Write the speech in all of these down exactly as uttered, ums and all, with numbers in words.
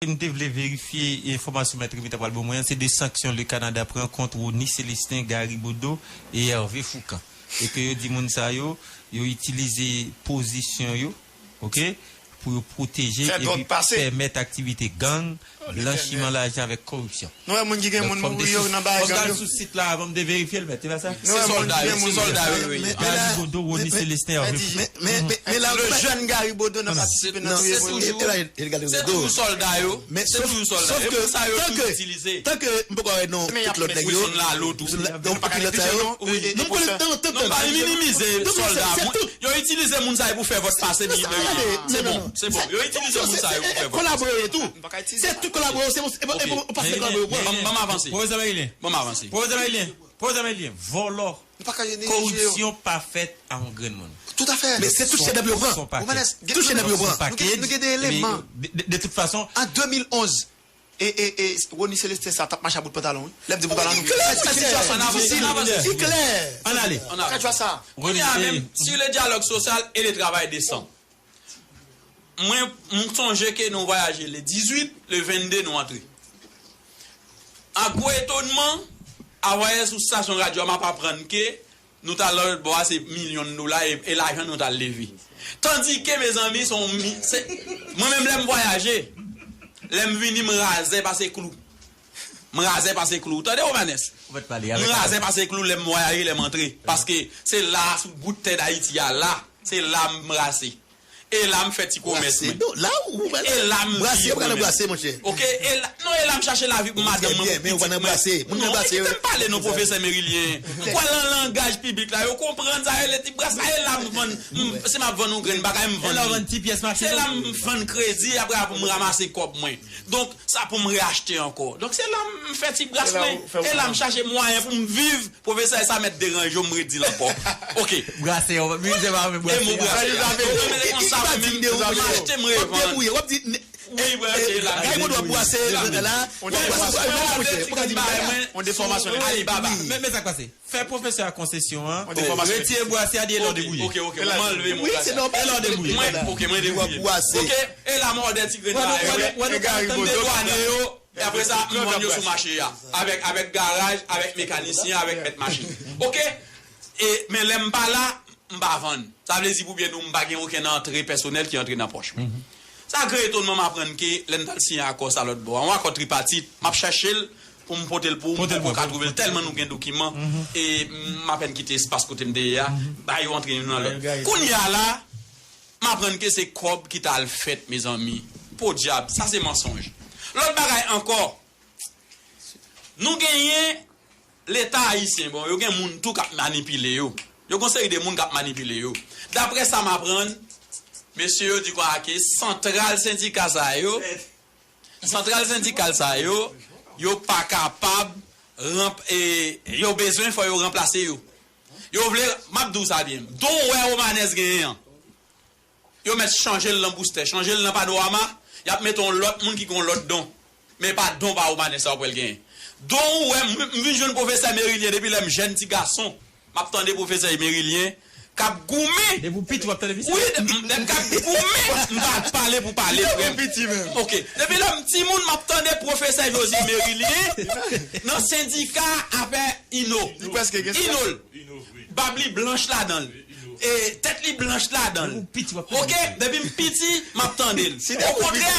M te vle verifye enfòmasyon Mèt Remy ta pral ban mwen an, se de sanksyon le Canada pran kont Rony Célestin, Gary Bodeau e Hervé Fourcand. E ke yo di moun sa yo, yo itilize pozisyon yo, oke, pou yo pwoteje epi pèmèt aktivite gang, blanchiman lajan avèk koripsyon. Nou wè moun ki gen moun mouri yo nan bagay gang yo. Fò m t al sou sit la avan m te verifye l, mèt, se pa sa? Nou wè moun ki gen moun mouri yo. Gary Bodeau, Rony Célestin, Hervé Fourcand. Men, men, men, men la, le jeune Gary Bodeau nan patisipe nan touye moun. Se toujou, se toujou sòlda yo. Se toujou sòlda yo. Se pou sa yo toujou itilize. Tanke m poko wè non tout lòt nèg yo. Wilson Lalo tou. Donk, pou pilòt sa yo, nou konnen, tann, tann, tann. Non, pa minimize sòlda. Yo itilize moun sa yo pou fè vòt pase. Se bon, se bon. Yo itilize moun sa yo pou fè vòt pase. Kolabore tou. Se tout kolabore, se bon, e bon, e bon, ou pa fè kolabore. Ban m avanse. Pwofesè Merilien. Ban m avanse. Pwofesè Merilien. Pwofesè Merilien. Vòlò. Koripsyon pa fèt a yon grenn moun. Toutafè. Men se tout chèdèv yo pran. Tout chèdèv yo pran. Nou gen, nou gen de eleman. De, de, de tout fason. An de mil onz, e, e, e, Rony Célestin sa t ap mache a bout pantalon, wi. Lè m di bout pantalon, nou. Sitiyasyon difisil. Ki klè. Ann ale. Ann ale. Kounye a menm, sur le dialogue social et le travail décent. Mwen, m sonje ke nou vwayaje le dizuit, le vennde nou antre. A gwo etonman, a vwayaje sou stasyon radyo a, m ap aprann ke nou t al lòt bò a, se milyon dola e, e lajan nou t al leve. Tandike, mezanmi, se yon mi-, se, mwen menm lè m vwayaje, lè m vini, m razè pase klou. M razè pase klou. Tande, Romanes? M razè pase klou lè m vwayaje, lè m antre. Paske se la, sou bout tè Dayiti a, la, se la m rase. E la m fè ti komès mwen. E la m viv mwen menm. Oke, e la, non, e la m chache lavi pou madanm mwen, pou pitit mwen. Non, kite m pale non, pwofesè Merilien. Ou kwè nan langaj piblik la, yo konprann sa yo rele ti brasa. E la m vann, m, si m ap vann yon grenn bagay, m vann li. Se la m vann kredi, apre a pou m ranmase kòb mwen. Donk, sa pou m reyachte ankò. Donk, se la m fè ti bras mwen. E la m chache mwayen pou m viv. Pwofesè, sa mèt deranje w, m redi l ankò. Oke. Brase, mizè pa vle brase. E mo brase. Donk, mwen, se konsa, mwen menm, m achte, m revann. Wi, brase, la. Gay Bodo ap brase, la. Ou ap brase, ou ap brase. Ou ka di bagay mwen, on defòmasyon. Alibaba. Men, men sa k pase? Fè pwofesè a konsesyon an. Retire brase a, di e lè w debouye. Oke, oke, mwen anleve mo brase. E lè w debouye. Mwen, oke, mwen debouye. Oke, e la m òdè ti grenn bagay mwen. Wè nou, wè nou ka tann de dwanye yo. E apre sa, m vann yo sou mache a. Avèk, avèk garaj, avèk mekanisyen, avèk mèt machin. Oke? E, men lè m pa la, m pa vann. Sa vle di, pou byen di w, m pa gen okenn antre pèsonèl ki antre nan pòch mwen. Sa gre etonman m aprann ke lè n t al siyen akò sa lòt bò a, yon akò tripatit, m ap chèche l pou m pote l pou ou, pou ou ka twouve l, tèlman nou gen dokiman, e m apèn kite espas kote m te ye a, ba yo antre youn nan lòt. Kounye a la, m aprann ke se kòb ki t al fèt, mezanmi. Podyab, sa se mansonj. Lòt bagay ankò, nou genyen Leta ayisyen, bon, yo gen moun tou k ap manipile yo. Yo gen yon seri de moun k ap manipile yo. Daprè sa m aprann, mesye yo di konsa ke santral sendika sa yo, santral sendikal sa yo, yo pa kapab ranp-, e, yo bezwen fò yo ranplase yo. Yo vle, m ap di w sa byen, don w wè Romanes genyen an, yo mèt chanje l nan Boustè, chanje l nan Panorama, y ap mete yon lòt moun ki gen yon lòt don. Men pa don pa Romanes sa w pral genyen. Don ou wè, m, m vin jwenn pwofesè Merilien depi lè m jèn ti gason. M ap tande pwofesè Merilien k ap goumen. Depi w piti w ap tande misye? Wi, de-, m, lè m k ap goumen, m pa pale pou pale, frè m. Oke. Depi lè m timoun, m ap tande pwofesè José Merilien nan sendika afè Ino. Li prèske gen Ino l. Bab li blanch ladan l. E, tèt li blanch ladan l. Oke, depi m piti, m ap tande l. Okontrè,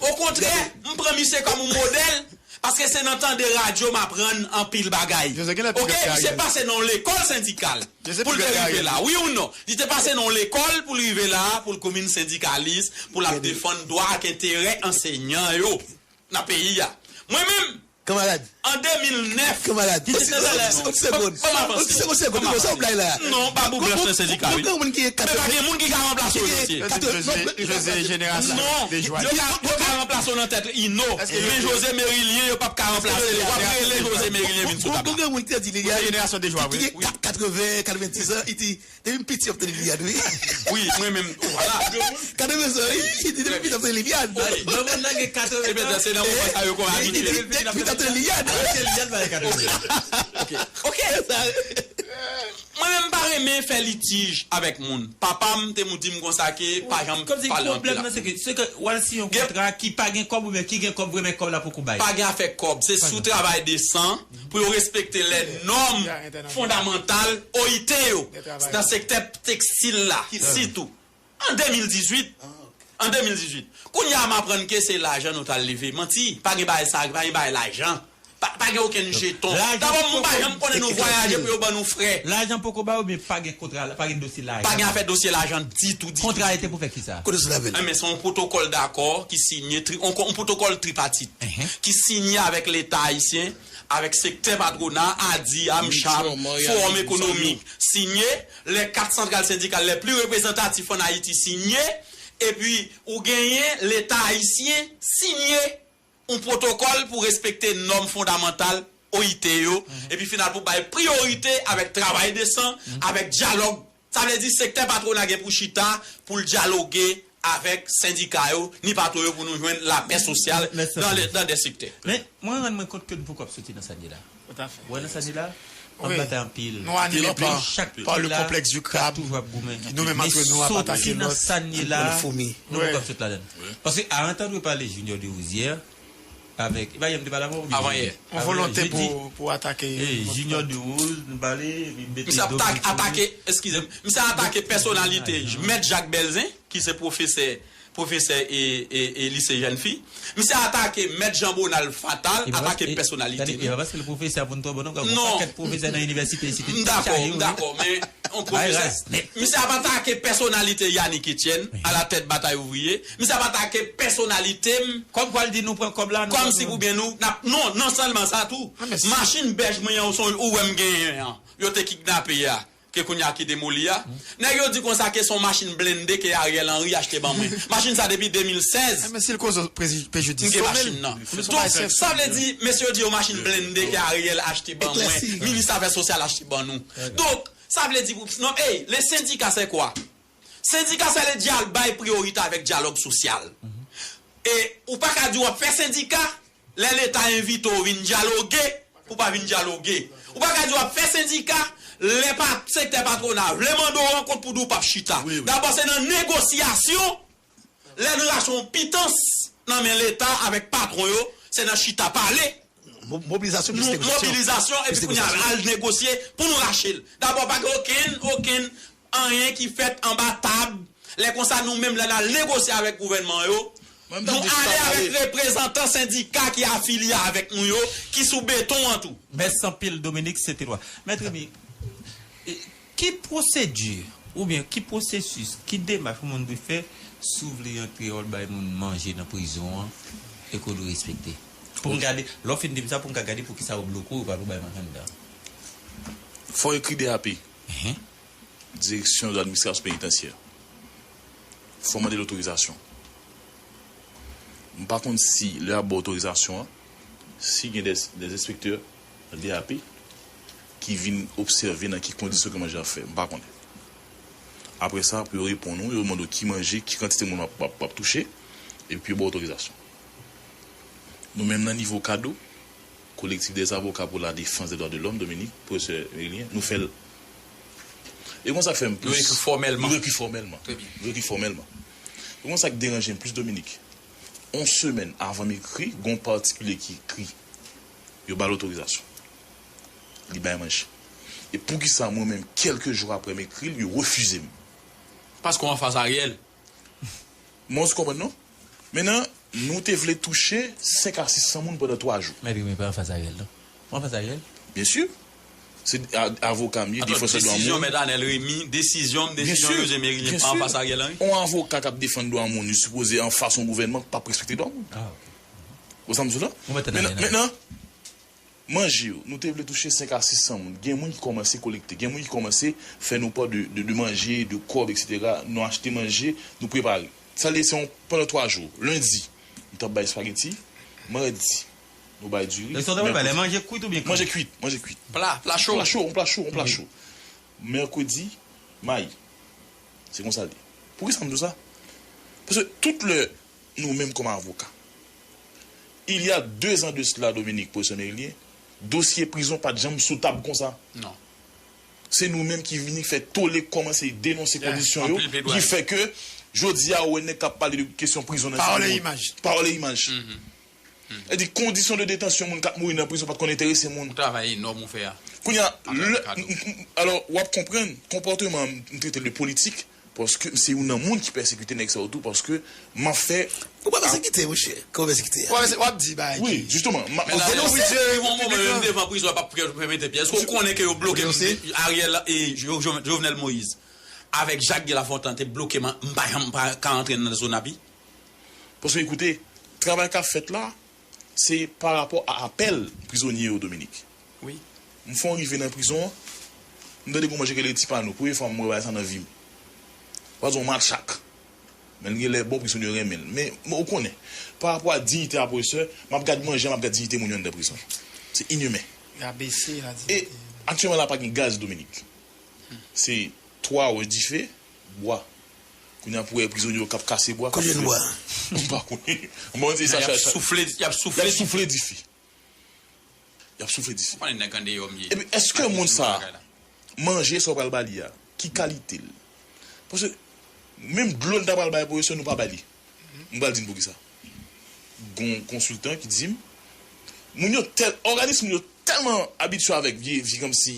okontrè, m pran misye kòm yon modèl, paske se nan tande radyo m aprann anpil bagay. Oke, misye pase nan yon lekòl sendikal pou l te rive la, wi ou non? Li te pase nan yon lekòl pou l rive la, pou l vin sendikalis, pou l ap defann dwa ak enterè ansenyan yo nan peyi a. Mwen menm, Kanmarad. An de mil nèf. Kanmarad. Yon ti segonn. Yon ti segonn. Yon ti segonn, segonn. Sa w blay la. Non, pa bou blanch nan sendika, wi. Gen moun ki katreven. Men pa gen moun ki ka ranplase w, José. José, jenerasyon de jwa. Non. Yo ka, yo ka ranplase w nan tèt Ino. Men José Merilien, yo p ap ka ranplase l. W ap rele José Merilien vin sou tab la. Gen moun ki te di li, jenerasyon de jwa, wi. Katreven, katrevendiz an, li di, Depi m piti, m ap tande Liliane, wi. Wi, mwen menm tou, vwala. Katreven zan, wi. Li di, depi m piti, m ap tande Liliane. Wi. Nan mond nan gen katreven zan. Ebyen, se nan moman sa yo konn abitye. Li di, depi m piti, m ap tande Liliane. Alòske Liliane pa gen katreven zan. Oke. Oke. Mwen menm, m pa renmen fè litij avèk moun. Papa m te mou di m konsa ke pa janm pale anpil ak moun. Kòmsi pwoblèm nan se ke, se ke w al siyen yon kontra ki pa gen kòb oubyen ki gen kòb vre men kòb la poko bay. Pa gen afè kòb, se sou travay desan pou yo respekte lè nòm fondamantal O I T yo nan sektè tekstil la sitou. An de mil dizuit, an de mil dizuit, kounye a m aprann ke se lajan nou t al leve. Manti, pa gen bagay sa, pa gen bagay lajan. Pa, pa gen okenn jeton. Dabò, moun pa janm konnen nou vwayaje pou yo ban nou frè. Lajan poko ba oubyen pa gen kontra, pa gen dosye lajan? Pa gen afè dosye lajan ditou, ditou. Kontra a te pou fè kisa? Kote sou lavel? Enben, se yon pwotokòl dakò ki sinye, tri, yon, yon pwotokòl tripatit ki sinye avèk Leta ayisyen, avèk sektè patwona, ADI, AmCham, Fowòm Ekonomik, sinye, les quatre centrales syndicales les plus représentatives en Haïti sinye, epi ou genyen Leta ayisyen sinye yon pwotokòl pou respekte nòm fondamantal O I T yo, epi final pou bay priyorite avèk travay desan, avèk dyalòg. Sa vle di sektè patwona gen pou chita pou l dyaloge avèk sendika yo, ni patwon yo pou nou jwenn lapè sosyal nan de sektè. Men, mwen rann mwen kont ke nou poko ap soti nan sa n ye la. Ou wè nan sa n ye la, ann batay anpil. Nou anile pa le konplèks di krab. Nou menm antre nou ap atake lòt. Men soti nan sa n ye la, nou poko ap sot ladan l. Paske a entendre parler Junior de Rosière, avèk, e pa yè m te pale avè w? Avanyè. Yon volonte pou, pou atake Junior de Rose, nou pale, epi mete Dominique sou li. Misye ap atake, eskize m, misye atake pèsonalite Mèt Jacques Belzin, ki se pwofesè, pwofesè e, e, e lise jèn fi. Misye atake Mèt Jean Bonald Fatal, atake pèsonalite li. E pa paske l pwofesè a pou n twò bon non, gen yon pakèt pwofesè nan inivèsite isit ki chaje yo. M dakò, m dakò, men yon pwofesè. Misye ap atake pèsonalite Yanick Etienne, alatèt Batay Ouvriyé. Misye ap atake pèsonalite m. Kòm kwa l di nou pran kòb la, nou pran kòb. Kòmsi pou byen nou, n ap, non, non sèlman sa tou. Machin bèj mwen an, ou wè m genyen an, yo te kidnape a, ke kounye a ki demoli a. Nèg yo di konsa ke se yon machin blende ke Ariel Henry achte ban mwen. Machin sa depi de mil sèz. Men si l koze w prejidis, m gen machin nan. Donk, sa vle di, mesye yo di yon machin blende ke Ariel achte ban mwen, minis afè sosyal achte ban nou. Donk, sa vle di pou, non, ey, le sendika se kwa? Sendika se le dyal-, bay priyorite avèk dyalòg sosyal. E ou pa ka di w ap fè sendika, lè Leta envite w vin dyaloge, pou w pa vin dyaloge. Ou pa ka di w ap fè sendika, lè pa, sektè patwona vle mande w rankont pou di w p ap chita. Dabò, se nan negosyasyon, lè n rache yon pitans nan men Leta avèk patwon yo, se nan chita pale. Mobilizasyon, plis negosyasyon. Mobilizasyon, epi kounye a al negosye pou nou rache l. Dabò, pa gen okenn, okenn anyen ki fèt anba tab. Lè konsa, nou menm, lè n al negosye avèk gouvènman yo, nou ale avèk reprezantan sendika ki afilye avèk nou yo, ki sou beton an tou. Mèsi anpil, Dominique Saint-Éloi. Mèt Remy, e, ki pwosedi oubyen ki pwosesis, ki demach yon moun dwe fè si w vle antre al bay moun manje nan prizon an e ke w dwe respekte? Pou m gade, lè w fin di m sa, pou m ka gade poukisa yo bloke w, yo pa vle w bay manje anndan. Fò w ekri D A P. Direksyon de Ladministrasyon Penitansyè. Fò w mande l otorizasyon. M pa konn si lè y ap ba w otorizasyon an, si gen de, de enspektè D A P ki vin obsève nan ki kondisyon ke manje a fè. M pa konnen. Apre sa, pou yo reponn ou, yo mande w ki manje, ki kantite moun w ap, w ap, w ap touche, epi yo ba w otorizasyon. Nou menm nan nivo kado, Collectif des avocats pour la défense des droits de l'homme, Dominique, pwofesè Merilien, nou fè l. E konsa k fè m plis. Nou ekri fòmèlman. Nou ekri fòmèlman. Trè byen. Nou ekri fòmèlman. E konsa k deranje m plis, Dominique. Yon semèn avan m ekri, gen yon patikilye ki ekri. Yo ba l otorizasyon. Li bay manje. E poukisa mwen menm, kèlke jou apre m ekri l, yo refize m? Paske w anfas Ariel. Mwen, ou konprann non? Mentnan, nou te vle touche senk a sis san moun pandan twa jou. Mèt Remy pa anfas Ariel, non? Ou anfas Ariel? Byen si. Se a-, avoka m ye, defansè dwa moun. Desizyon Mèt Anèl Remy, desizyon m, desizyon José Merilien pa anfas Ariel Henry? Yon avoka k ap defann dwa moun, li sipoze anfas yon gouvènman k p ap respekte dwa moun. Ah, ok. Ou sa m di w la? Mentnan, mentnan, manje yo, nou te vle touche senk a sis san moun. Gen moun ki kòmanse kolekte. Gen moun ki kòmanse fè nou pa de, de, de manje, de kòb, etsetera. Nou achte manje, nou prepare. Sa lese yon, pandan twa jou. Lendi, nou t ap bay espageti. Madi, nou bay diri. Manje kwit, manje kwit. Pla, pla cho. Pla cho, yon pla cho, yon pla cho. Mèkredi, mayi. Se konsa l ye. Poukisa m di w sa? Paske tout lè nou menm kòm avoka. Il y a deux ans de cela, Dominique, pwofesè Merilien, dosye prizon pa t janm sou tab konsa. Non. se nou menm ki vini fè tole kòmanse denonse kondisyon yo, ki fè ke jodi a ou wè nèg k ap pale de kesyon prizon nan site moun. Pawòl e imaj. Pawòl e imaj. Sètadi kondisyon de detansyon moun k ap mouri nan prizon pa t konn enterese moun. Yon travay enòm ou fè a. Kounye a, lè, m, m, m, alò, w ap konprann konpòteman m, m trete l de politik, paske m se youn nan moun ki pèsekite nèg sa yo tou, paske m ap fè. Ou pa pèsekite, monchè. Kòman pèsekite a? W ap di bagay. Wi, ki jisteman. M ap denonse. Wi, Jerry, yon moman, menm devan prizon, pa pèmèt pye. Èske w konnen ke yo bloke Ariel e Jo-, Jo-, Jovenel Moïse avèk Jacques Guy Lafontant te bloke m, m pa janm pa ka antre nan zòn api? Paske, ekoute, travay k ap fèt la, se pa rapò a apèl prizonye yo, Dominique. Wi. M fè yon rive nan prizon an, m tande gon manje ki rele Ti Pano. Premye fwa m wè bagay sa nan vi m. Pa di yon matchak. Men l gen lè bon, prizonye yo renmen l. Men, men ou konnen, pa rapò a diyite a pwofesè, m ap gad manje an, m ap gad diyite moun yo anndan prizon. Se inimen. Rabese ladiyite. E aktyèlman la, pa gen gaz, Dominique. Se twa wè dife, bwa. Kounye a pou wè prizonye yo k ap kase bwa, k ap fè. Konbyen bwa? M pa konnen. Mwen, se sa, y ap soufle, y ap soufle. Y ap soufle dife. Y ap soufle dife. Ou konnen nèg andeyò m ye. Epi, èske moun sa a, manje sa w pral ba li a, ki kalite l? Paske, menm dlo n ta pral bay pwofesè, nou pa ba li. M pral di n poukisa. Gon konsiltan ki di m, moun yo tèl, òganis moun yo tèlman abitye avèk vye, vye kòmsi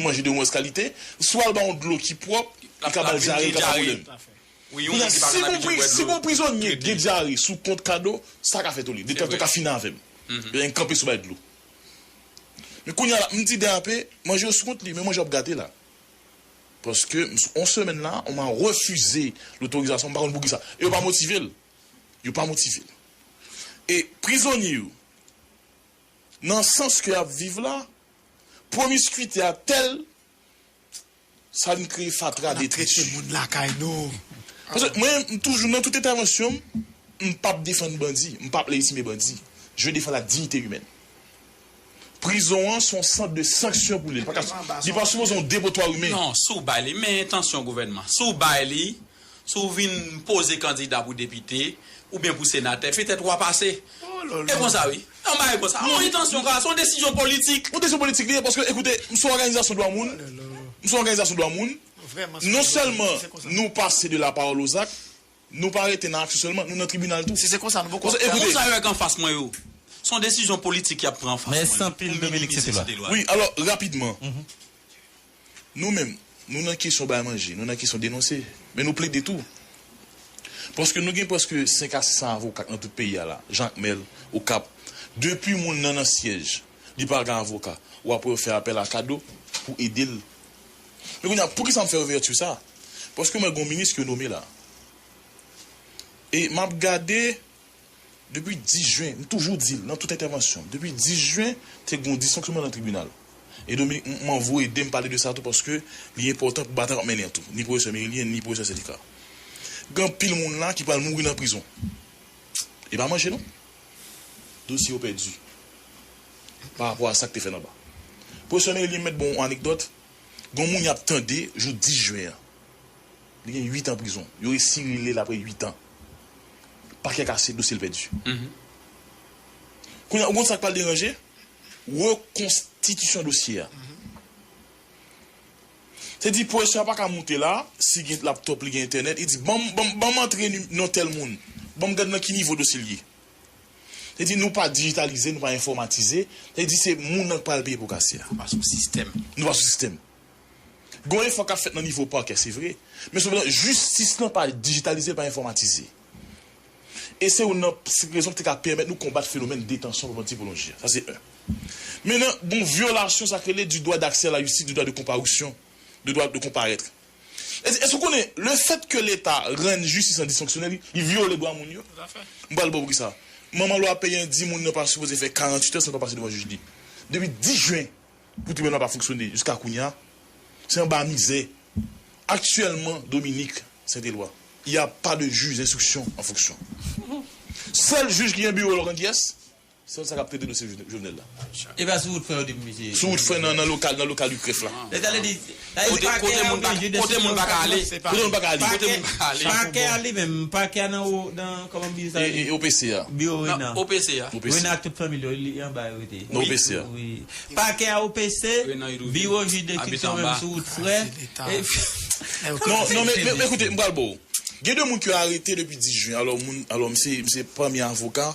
manje de mowèz kalite, si w al ba yon dlo ki pwòp, li ka ba l dyare, li ka ba l pwoblèm. Wi, yon moun ki pa konn abitye bwè dlo. Si yon prizonye gen dyare sou kont Kado, sa ka fè tole. De tèt ou ka fini avè m. Yo gen kanpe sou bay dlo. Men kounye a la, m di D A P, manje yo sou kont li, men manje w ap gate la. Paske m, on semèn la, on m'a refusé l'autorisation, m pa konn poukisa. E yo pa motive l. Yo pa motive l. E prizonye yo, nan sans ke y ap viv la, pwomiskwite a tèl, sa vin kreye fatra, detritus. N ap trete moun lakay nou. Paske mwen, m toujou, nan tout entèvansyon m, m p ap defann bandi, m p ap lejitime bandi. Je défends la dignité humaine. Prizon an se yon sant de sanksyon pou li. Li pa ka, li pa sipoze yon depotwa imen. Non, si w bay li, men entansyon gouvènman. Si w bay li, si w vin poze kandida pou depite oubyen pou senatè, petèt w a pase. E konsa, wi. Yon bagay konsa. Yon entansyon konsa, se yon desizyon politik. Yon desizyon politik li ye, paske, ekoute, m se yon òganizasyon dwa moun. M se yon òganizasyon dwa moun. Non sèlman nou pase de la parole aux actes, nou pa rete nan aksyon sèlman, nou nan tribinal tou. Si se konsa, nou poko. Paske, ekoute, moun sa yo k anfas mwen yo, se yon desizyon politik y ap pran anfas mwen yo. Mèsi anpil, Dominique Saint-Éloi. Wi, alò, rapidman. Nou menm, nou nan kesyon bay manje, nou nan kesyon denonse, men nou plede tou. Paske nou gen prèske senk a sis san avoka nan tout peyi a la, Jakmèl, Okap. Depi moun nan nan syèj, li pa gen avoka, ou apre yo fè apèl a Kado pou ede l. Men kounye a, poukisa m fè ouvèti sa? Paske mwen gen yon minis ki yo nome la. E m ap gade, depi dis jen, m toujou di l nan tout entèvansyon m, depi dis jen, te gen yon disfonksyonman nan tribinal. E Dominique, m, m anvi w ede m pale de sa tou, paske li enpòtan pou batay w ap mennen an tou, ni pwofesè Merilien, ni pwofesè Sendika. Gen anpil moun la ki pral mouri nan prizon. E pa manje non. Dosye yo pèdi. Pa rapò a sa k te fèt anba. Pwofesè Merilien mèt ba w yon anekdòt. Gen yon moun y ap tande jou dis jen an. Li gen uit an prizon. Yo resi rele l apre uit an. Pakè kase, dosye l pèdi. Kounye a, ou konn sa k pral deranje? Rekonstitisyon dosye a. Se di pwofesè a pa ka moute la, si gen laptòp li, gen entènèt, li di, "Ban m, ban m, ban m antre ni-, non tèl moun. Ban m gad nan ki nivo dosye l ye." Se di nou pa dijitalize, nou pa enfòmatize. Se di se moun nan k pral peye po kase a. Nou pa sou sistèm. Nou pa sou sistèm. Gen yon efò k ap fèt nan nivo pakè, se vre. Men sepandan, jistis lan pa dijitalize, l pa enfòmatize. E se youn nan rezon ki te ka pèmèt nou konbat fenomèn detansyon pandan ti pwolonje a. Sa se youn. Mennen, gen vyolasyon sa k rele du droit d'accès à la justice, du droit de comparution, du droit de comparaître. Èske, èske w konnen, le fait que Leta rann jistis lan disfonksyonèl, li, li vyole dwa moun yo? M pral ba w poukisa. Manman lwa peyi an di moun nan pa sipoze fè karanntuit è san l pa pase devan jij li. Depi dis jen, pou tribinal pa fonksyone jiska kounye a, se anba mizè. Aktyèlman, Dominique Saint-Éloi, il y a pas de juge d'instruction en fonction. Sèl jij ki gen biwo la, w konn kiyès? Se sa k ap trete dosye Jovenel la. E pa sou wout frè yo depi misye. Sou wout frè nan lokal, nan lokal U C R E F la. Lè sa vle di. Kote moun pa ka ale. Kote moun pa ka ale. Kote moun pa ka ale. Kote moun pa ka ale. Pakè a li menm, pakè a nan, nan kòman bi sa. E O P C a. Biro Rena. O P C a. O P C. Rena ak tout fanmi li, li anba yo rete. Nan O P C a. Wi. Pakè a O P C, biro jij de enstriksyon menm sou wout frè. Non, non, men, men, men koute, m pral bo. Gen de moun ki arete depi dis jen. Alò, moun, alò, m se, m se premye avoka.